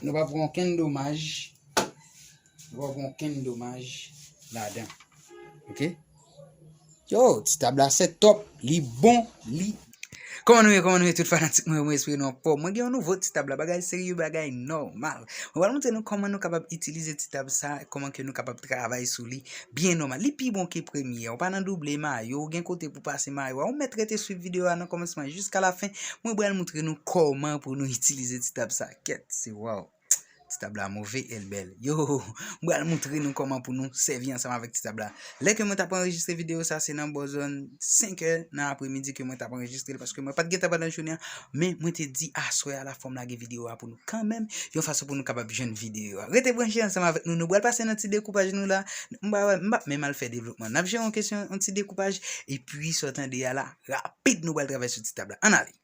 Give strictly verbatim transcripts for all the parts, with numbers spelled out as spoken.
Nou pa pran okenn domaj. Nou pa pran okenn domaj ladan. Ok? Yo, ti tab la set up, li bon, li. Kòman nou ye, kòman nou ye, tout fanatik mwen, mwen espere nou anfòm. Mwen gen yon nouvo ti tab la, bagay serye, bagay nòmal. Mwen pral montre nou kòman nou kapab itilize ti tab sa, kòman ke nou kapab travay sou li byen nòmal. Li pi bon ke premye a, ou pa nan double mayo, ou gen kote pou pase mayo a, ou mèt rete swiv videyo a nan kòmansman jiska lafen. Mwen pral montre nou kòman pou nou itilize ti tab sa. Kèt, se waw. Ti tab la move, el bèl. Yo, m pral montre nou kòman pou nou sèvi ansanm avèk ti tab la. Lè ke mwen t ap anrejistre videyo sa, se nan bò zòn senk è nan apremidi ke mwen t ap anrejistre l, paske mwen pa t gentan pran nan jounen an, men mwen te di aswè a la fò m lage videyo a pou nou kanmenm, yon fason pou nou kapab jwenn videyo a. Rete branche ansanm avèk nou, nou pral pase nan ti dekoupaj nou la. M pa wè, m p ap menm al fè devlopman. N ap jere yon kesyon, yon ti dekoupaj, epi sa w tande a la, rapid nou pral travay sou ti tab la. Ann ale.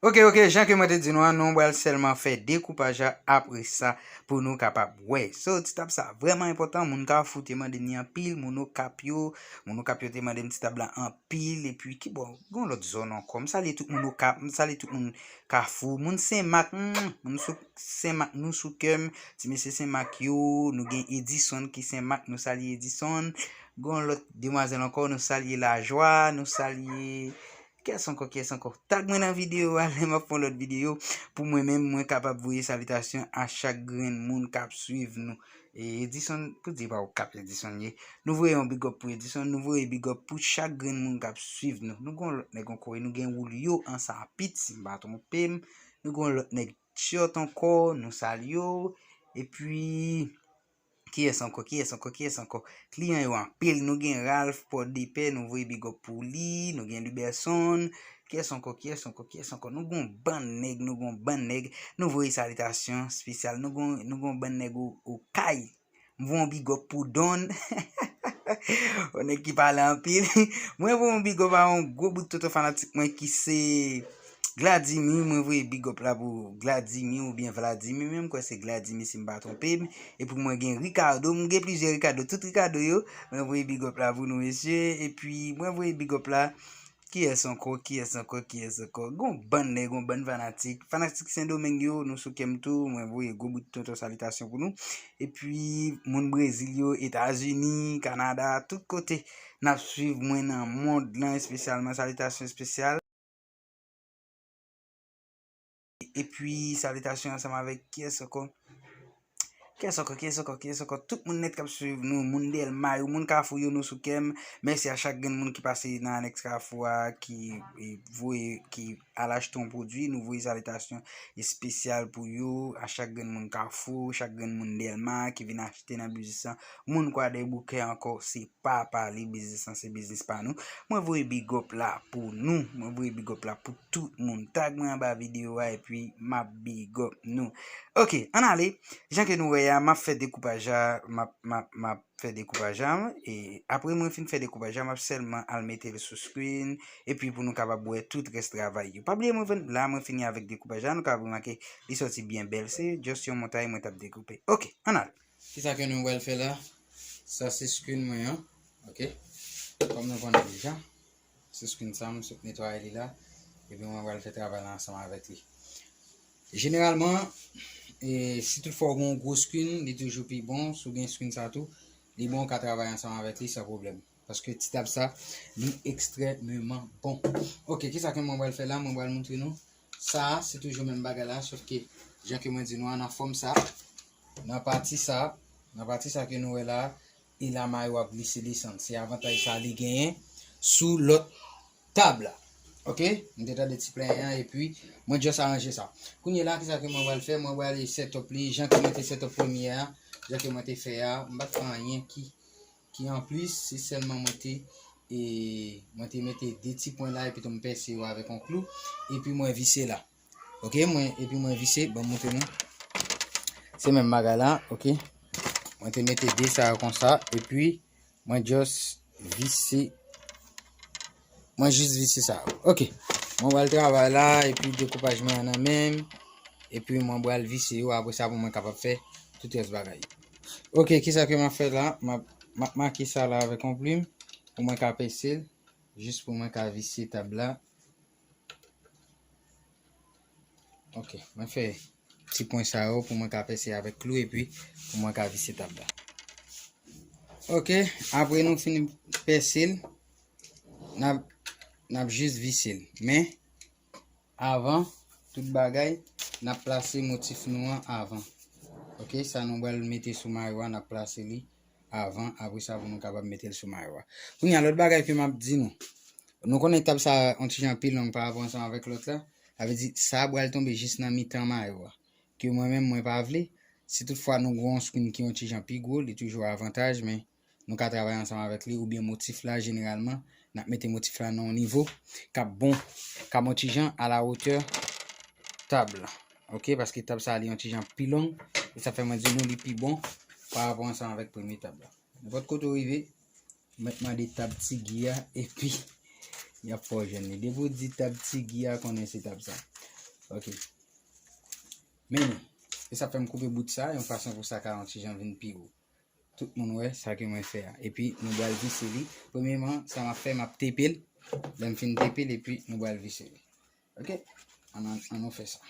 Ok, ok, jan ke mwen te di nou an, nou pral sèlman fè dekoupaj la apre sa pou nou kapab wè. So, ti tab sa vrèman enpòtan, moun Kafou te mande m li anpil, moun Okap yo, moun Okap yo te mande m ti tab la anpil, epi ki bò, gon lòt zòn ankò. M salye tout moun Okap, m salye tout moun Kafou, moun Senmak, mm, moun sou Senmak, nou sou kè m, ti mesye Senmak yo, nou gen Edison ki Senmak, nou salye Edison, gon lòt demwazèl ankò, nou salye Lajwa, nou salye Kiyès ankò, kiyès ankò? Tag mwen nan videyo a lè m ap fè yon lòt videyo. Pou mwen menm, mwen kapab voye salitasyon a chak grenn moun k ap swiv nou. E Edison, pou di pa ou k ap Edison ye. Nou voye yon big up pou Edison, nou voye big up pou chak grenn moun k ap swiv nou. Nou gon lòt nèg ankò, e nou gen Julio Ansapit, si m pa twonpe m. Nou gon lòt nèg Tchòt ankò, nou salye w. Epi, kiyès ankò, kiyès ankò, kiyès ankò? Kliyan yo anpil. Nou gen Ralph Pòdepè, nou voye big up pou li. Nou gen Liberson. Kiyès ankò, kiyès ankò, kiyès ankò? Nou gon bann nèg, nou gon bann nèg. Nou voye salitasyon espesyal. Nou gon, nou gon bann nèg o-, Okay. M voye yon big up pou Don. Yon nèg ki pale anpil. Mwen voye yon big up a yon gwo bout tonton fanatik mwen ki se Gladimy, mwen voye big up la pou Gladimy oubyen Vladimy menm, m kwè se Gladimy si m pa twonpe m. Epi mwen gen Ricardo, m gen plizyè Ricardo, tout Ricardo yo, mwen voye big up la pou nou mesye. Epi mwen voye big up la, kiyès ankò, kiyès ankò, kiyès ankò? Gon bann nèg, gon bann fanatik. Fanatik Sendomeng yo, nou sou kè m tou, mwen voye gwo bout tonton salitasyon pou nou. Epi moun Brezil yo, Etazini, Kanada, tout kote n ap swiv mwen nan mond lan, espesyalman salitasyon espesyal. Epi, salitasyon ansanm avèk kiyès ankò? Kiyès ankò, kiyès ankò, kiyès ankò? Tout moun nèt k ap swiv nou, moun Dèlma yo, moun Kafou yo, nou sou kè m. Mèsi a chak grenn moun ki pase nan anèks Kafou a, ki, e, voye, ki al achte yon pwodui. Nou voye salitasyon espesyal pou yo, a chak grenn moun Kafou, chak grenn moun Dèlma ki vin achte nan biznis lan. Moun Kwadèboukè ankò, se pa pale, biznis lan se biznis pa nou. Mwen voye big up la pou nou. Mwen voye big up la pou tout moun. Tag mwen anba videyo a epi m ap big up nou. Ok, ann ale. Jan ke nou wè a, m ap fè dekoupaj la, m ap, m ap, m ap fè dekoupaj la. E apre mwen fin fè dekoupaj la, m ap sèlman al mete l sou screen. Epi pou nou kapab wè tout rès travay yo. Pa bliye mwen, la mwen fini avèk dekoupaj la. Nou kapab remake, li sòti byen bèl. Se just yon montay mwen t ap dekoupe. Ok, ann ale. Kisa ke nou pral fè la? Sa se screen mwen an. Ok. Kòm nou konnen deja, se screen sa, m sot netwaye li la. Epi mwen pral fè travay la ansanm avèk li. Jeneralman, e, si toutfwa w gen yon gwo screen, li toujou pi bon. Si w gen screen sa tou, li bon, w ka travay ansanm avèk li san pwoblèm. Paske ti tab sa, li ekstrèmeman bon. Ok, kisa ke mwen pral fè la? Mwen pral montre nou. Sa a, se toujou menm bagay la, sòf ke, jan ke mwen di nou an, nan fòm sa, nan pati sa, nan pati sa ke nou wè la, e la mayo ap glise desann. Se avantaj sa li genyen sou lòt tab la. Ok? M te tande ti plenyen an, epi mwen just aranje sa. Kounye la, kisa ke mwen pral fè? Mwen pral set up li, jan ke mwen te set up premye a, jan ke mwen te fè a, m pa t fè anyen ki ki anplis, se sèlman mwen te, e, mwen te mete de ti pwen la, epi tou m pèse yo avèk yon klou, epi mwen vise la. Ok, mwen, epi mwen vise, ban m montre nou. Se menm bagay la, ok. Mwen te mete de sa yo konsa, epi mwen just vise, mwen just vise sa yo. Ok, mwen pral travay la, epi dekoupaj mwen an nan men m, epi mwen pral vise yo, apre sa pou mwen kapab fè tout rès bagay yo. Ok, kisa ke m ap fè la? M ap, m ap make sa la avèk yon plim pou mwen ka pèse l, jis pou mwen ka visye tab la. Ok, mwen fè ti pwen sa yo pou mwen ka pèse avèk klou epi pou mwen ka vise tab la. Ok, apre nou fin pèse l, n ap, n ap jis vise l. Men, avan tout bagay, n ap plase motif nou an avan. Ok, sa nou pral mete sou mayo a, n ap plase li avan, apre sa pou nou kapab mete l sou mayo a. Kounye a, lòt bagay ke m ap di nou, nou konnen tab sa yon ti jan pi long pa rapò ansanm avèk lòt la, sa vle di sa pral tonbe jis nan mitan mayo a. Ke mwen menm, mwen pa vle. Si toutfwa nou gen yon screen ki yon ti jan pi gwo, li toujou avantaj, men nou ka travay ansanm avèk li, oubyen motif la, jeneralman, n ap mete motif la nan yon nivo k ap bon, k ap yon ti jan a la wotè tab la. Ok, paske tab sa li yon ti jan pi long, e sa fè mwen di nou li pi bon pa rapò ansanm avèk premye tab la. Nenpòt kote w rive, mwen mande tab Tigi a, epi y ap fè w jwenn li. Depi w di tab Tigi a, konnen se tab sa. Ok. Men, e sa fè m koupe bout sa, yon fason pou sa ka yon ti jan vin pi gwo. Tout moun wè sa ke mwen fè a. Epi, nou pral vise li. Premyèman, sa m ap fè, m ap tepe l. Lè m fin tepe l, epi nou pral vise li. Ok? Ann, ann, ann nou fè sa.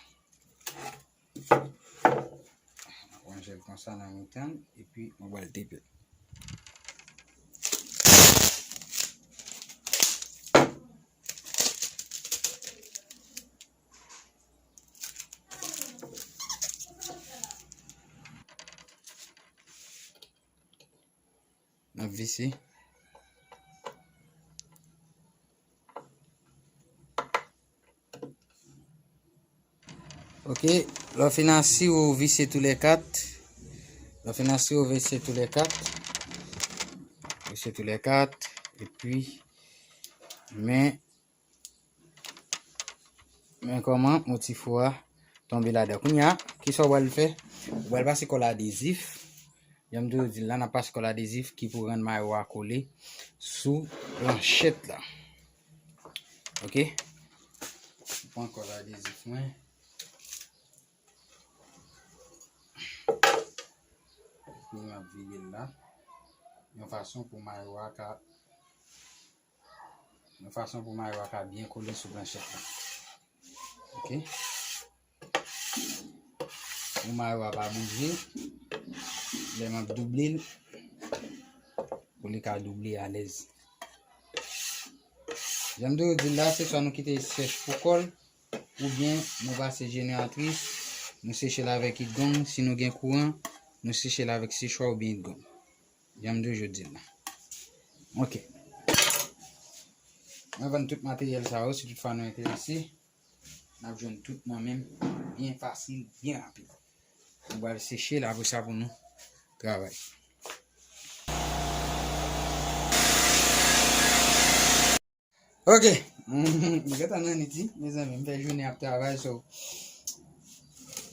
Mwen ranje l konsa nan mitan l, epi mwen pral tepe l. N ap vise. Ok, lè w fin asire w vise toulèkat. Lè w fin asire w vise toulèkat. Vise toulèkat. Epi, men, men kòman motif ou a tonbe ladan. Kounye a, kisa w pral fè? Ou pral pase kòl adezif. Jan m toujou di l la, n ap pase kòl adezif ki pou rann mayo a kole sou planchèt la. Ok? M pran kòl adezif mwen. Epi m ap vide l la. Yon fason pou mayo a ka, yon fason pou mayo a ka byen kole sou planchèt la. Ok? Pou mayo a pa bouje, lè m ap double l, pou li ka double alèz. Jan m toujou di l la, se swa nou kite l sèch pou kò l, oubyen nou pase jeneratris, nou seche l avèk idgong, si nou gen kouran, nou seche l avèk sechwa oubyen idgong. Jan m toujou di l la. Ok. Mwen vann tout materyèl sa yo, si toutfwa nou enterese. N ap jwenn tout nan men m byen fasil, byen rapid. Nou pral seche l, apre sa pou nou travay. Ok. M gentan nan nit wi, mezanmi, m fè jounen ap travay, so,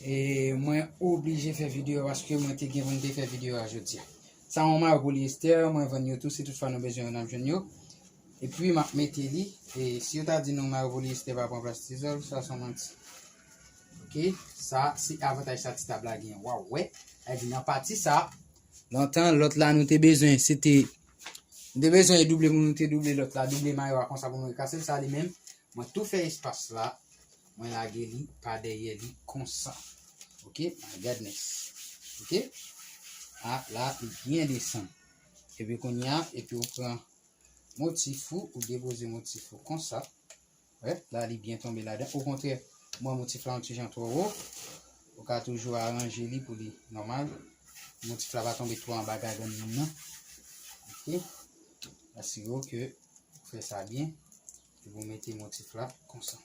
e mwen oblije fè videyo paske mwen te gen pou m te fè videyo a jodi a. Sa yon mayo polyester, mwen vann yo tou, si toutfwa nou bezwen yo, n ap jwenn yo. Epi m ap mete li, e si yo ta di nou mayo polyester pa pran plas tizòl, sa se yon manti. Ok, sa se avantaj sa ti tab la gen. Waw, wè, sa vle di nan pati sa, lontan lòt la nou te bezwen, se te, nou te bezwen double pou nou te double lòt la, double mayo a konsa pou nou rekase l, sa li menm, mwen tou fè espas la, mwen lage li pa dèyè li konsa. Ok, my goodness. Ok, a la li byen desann. Epi kounye a, epi ou pran motif ou, ou depoze motif ou konsa. Wè, la li byen tonbe ladan. Okontrè, mwen motif la yon ti jan twò wo. Ou ka toujou aranje li pou li nòmal. Motif la pa tonbe twò anba gagann moun nan. Ok. Asire w ke ou fè sa byen. Epi ou mete motif la konsa.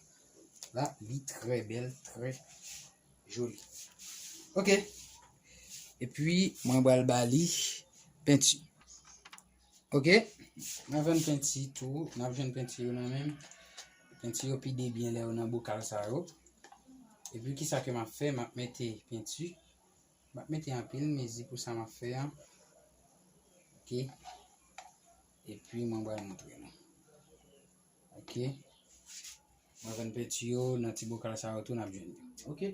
La, li trè bèl, trè joli. Ok. Epi, mwen pral ba li penti. Ok. Mwen vann penti tou. N ap jwenn penti yo nan men m. Penti yo pi debyen lè yo nan bokal sa yo. Epi, kisa ke m ap fè? M ap mete penti. M ap mete anpil mezi pou sa m ap fè an. Ok. Epi, mwen pral montre nou. Ok. Mwen vann penti yo nan ti bokal sa yo tou, n ap jwenn yo. Ok.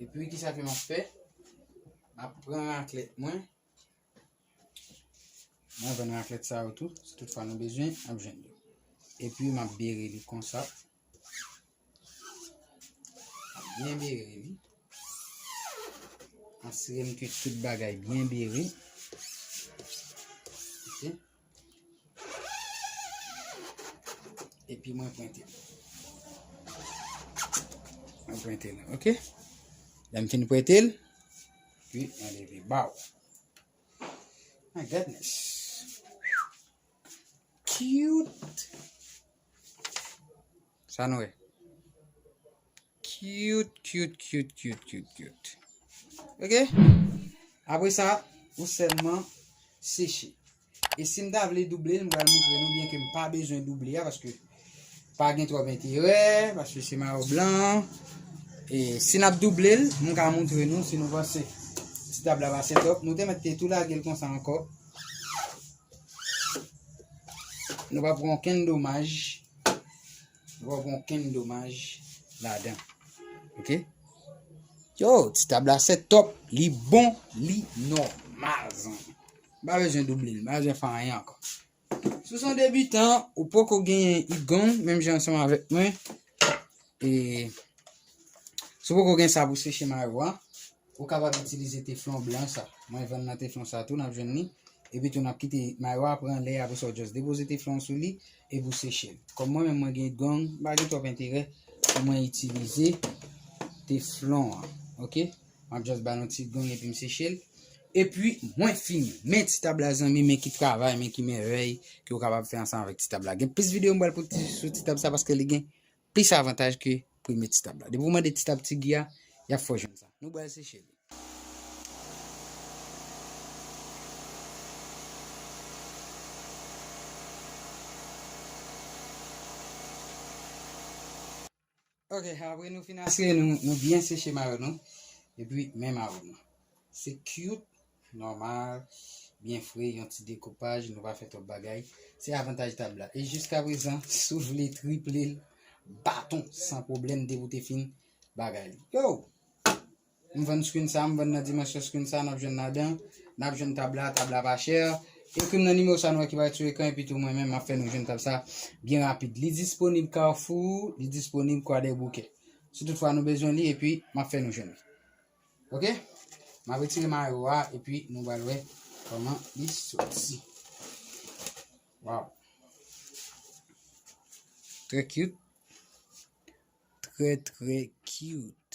Epi, kisa ke m ap fè? M ap pran raklèt mwen. Mwen vann raklèt sa yo tou. Si toutfwa nou bezwen, n ap jwenn yo. Epi, m ap bere li konsa. M ap byen bere li. Asire m ke tout bagay byen bere. Ok. Epi mwen pwente l. Mwen pwente l, ok? Lè m fin pwente l, epi mwen leve ba w. My goodness. Cute. Sa nou wè. Cute, cute, cute, cute, cute, cute. Ok? Apre sa, ou sèlman seche. E si m ta vle double l, m pral montre nou byen ke m pa bezwen double a, paske pa gen twòp enterè, paske se mayo blan. E si n ap double l, m ka montre nou, si nou panse ti tab la pa se top, nou te mèt te tou lage l konsa ankò. Nou pa pran okenn domaj. Nou pa pran okenn domaj ladan. Ok? Yo, ti tab la se top. Li bon, li nòmal, zanmi. M pa bezwen double l, m pa bezwen fè anyen ankò. Si w se yon debitan, ou poko genyen Hit Gang, menm jan ansanm avèk mwen. E si w poko gen sa pou seche mayo a, ou kapab itilize teflon blan sa. Mwen vann nan teflon sa tou, n ap jwenn li. Epi tou, n ap kite mayo a pran lè, apre sa, w just depoze teflon sou li, epi w seche l. Kòm mwen menm, mwen gen Hit Gang, m pa gen twòp enterè pou mwen itilize teflon an. Ok? M ap just ba l yon ti Hit Gang epi m seche l. Epi, mwen fini. Men ti tab la, zanmi, men ki travay, men ki mèvèy ke w kapab fè ansanm avèk ti tab la. Gen plis videyo m pral pote sou ti tab sa paske li gen plis avantaj ke premye ti tab la. Depi w mande ti tab Tiggy a, y ap fè w jwenn sa. Nou pral seche li. Ok, apre nou fin asire nou, nou byen seche mayo nou. Epi men mayo nou. Se cute, nòmal, byen fre, yon ti dekoupaj, nou pa fè twòp bagay. Se avantaj tab la. E jiskaprezan, si w vle triple l, baton, san pwoblèm, depi w te fin bagay li. Yo! M vann screen sa, m vann nan dimansyon screen sa, n ap jwenn ladan, n ap jwenn tab la, tab la pa chè. Ekri m nan nimewo sa nou wè ki parèt sou ekran, epi tou mwen menm, m ap fè nou jwenn tab sa byen rapid. Li disponib Carrefour, li disponib Kwadèboukè. Si toutfwa nou bezwen li, epi m ap fè nou jwenn li. Ok? M ap retire mayo a, epi nou pral wè kòman li soti. Wow. Trè cute. Trè, trè cute.